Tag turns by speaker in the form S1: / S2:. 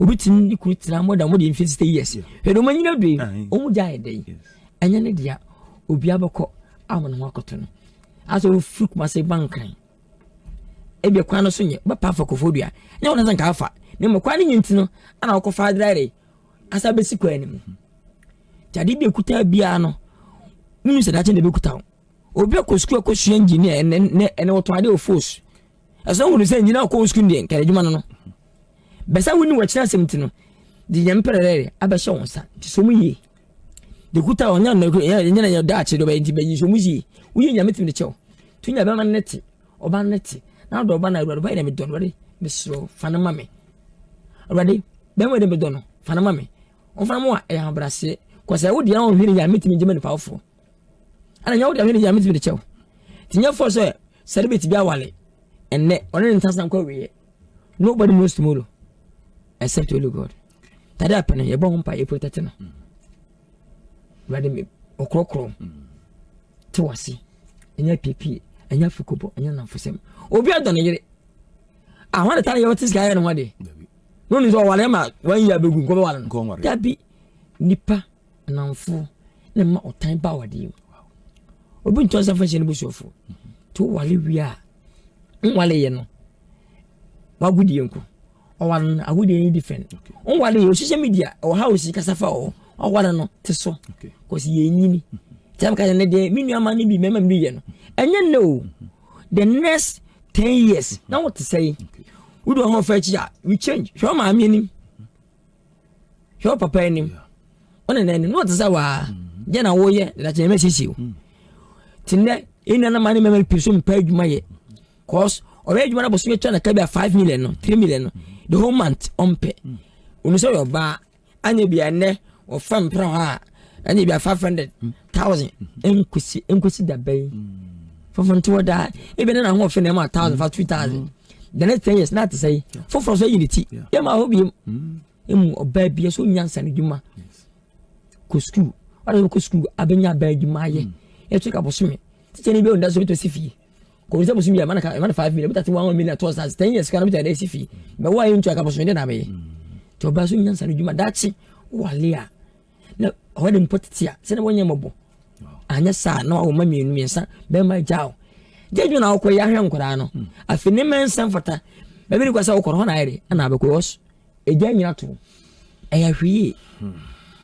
S1: Obi tumi ne kunu tena more than more than 50 years. Hwɛ de ɔmo anyina do yi, ɔmo gya ayɛ dɛ yi, ɛnyɛ ne dea. Obi abɛkɔ ama ne ho akɔto no asɛ ofiri Kumase ba Nkran, ebi kwan no so nyɛ bɛpa afa Kofo Dua, nyɛ wɔn nsa nka afa ne mu kwan no nyɛ. Nti no ana ɔkɔfa adrare asa bɛsi kwan no mu. Kyade bi ekuta biara no, wunu sɛ dakye na ebɛkuta wo. Obi akɔ sukuu akɔsua engineer, ɛnɛ ɛnɛ wɔtɔn adeɛ wɔ fos ɛsɛ wunu sɛ engineer akɔ sukuu deɛ nkɛlɛ adwuma no bɛsa wuni wɔ kyerɛ asɛm. Ti no de nyɛ mpɛrɛrɛ abɛhyɛ wɔn nsa nti so mu yie de kuta ɔnyɛ no ɛnyɛ na yɛ daakye de ɔbɛyɛ. Nti bɛyi so mu yie, woyɛ Nyame tumi de kyɛw tu nya bɛma ne te ɔba ne te na ɔdɔ ɔba na Awurade ɔba yɛ dɛ medɔ no. Awurade, mesrɛ, fa no ma me. Awurade, bɛma de medɔ no, fa no ma me. Ɔmfa no mu a ɛyɛ ahobrɛaseɛ kɔsɛ wo deɛ ɔnhwɛ ne Nyame tumi gye ma nipa foforɔ ana nyɛ wo deɛ ɔhwɛ ne Nyame tumi de kyɛw. Nti nyɛ fɔ sɛ celebrity bi awale ɛnnɛ, ɔne ne ntasena nkɔ awieɛ. Nobody knows tomorrow except only God. Tade apɛ no, yɛbɔ ho mpa, yɛ protect no. Awurade me ɔkorɔkorɔ te wase, ɛnyɛ piepie, ɛnyɛ afikobɔ, ɛnyɛ namfosɛm. Obi adɔ ne yere ahɔn de ta ne yɛ wɔte sika yɛ ne ho adeɛ na onim sɛ ɔware ma wɔn yi abɛgu nkɔ bɛware no. Dabi, nipa namfo na ma ɔtan ba awadeɛ mu. Obi ntɔ nsa fa nhyɛ ne busuafo nti wowale wie a, nwale yɛ no wagodie nko ɔware no, agodie no different. Nwale yɛ social media ɛwɔ ha, osi kasa fa wɔ ɔware no te so kɔsi yɛ nyini kyɛn ka ne deɛ. Me nua ma ne bi mɛma mi yɛ no, ɛnyɛ nnɛ o, the next 10 years na wɔte sɛ yi wodi wɔn ho fɛ akyi a, we change. Hwɛ ɔmaame anim, hwɛ ɔpapa anim, ɔne n'anim na wɔte sɛ waa gye na wɔyɛ dadakyɛ ɛmɛ siesie o. Te nnɛ ɛnua na maa ne mɛma pii so mpa adwuma yɛ, cause ɔbɛyɛ adwuma no bɔsɔm atwa na ka bi a 5 million no, 3 million no, the whole month ɔmpɛ. Onu sɛ ɔyɛ ɔbaa anya bi a nnɛ ɔfa mpra hɔ a ɛnyɛ bi a 500,000 nkosi daba yi foforɔ. Nti wɔ daa ebi ne na ho ɔfɛ na ɛma thousand fa 2,000, the next 10 years na ate sɛ yi foforɔ so ayi ne ti yɛ ma hɔ biem. Emu ɔbaa bi so nyansa ne dwuma kɔ sukuu, ɔde kɔ sukuu abɛnya abaa adwuma ayɛ ɛtɔ ka bɔsome tikya ni bi ɔnda so bi tɔ si fie kò sɛ bɔsome bi a ɛma na 5 million bi tati 1 million tɔ sa 10 years kan bi tɔ ɛdɛ si fie mɛ wɔn a yɛ ntua ka bɔsome de na abɛyɛ. Nti ɔbaa so nyansa ne dwuma daakye wale a na ɔhɔ de mpo tete a sɛdeɛ wɔnyɛ mmɔbɔ anyɛ saa na wawo ma mmienu mmiɛnsa bɛrima gya o gye adwuma na wokɔ yɛ ahwɛ nkwadaa no. Afei ne mma nsa mfata baabi ne kɔ sɛ wokɔ no hɔ na ayɛ de ɛna abɛkɔ yɛ ɛgya nyina to ɛyɛ ahwɛ yie.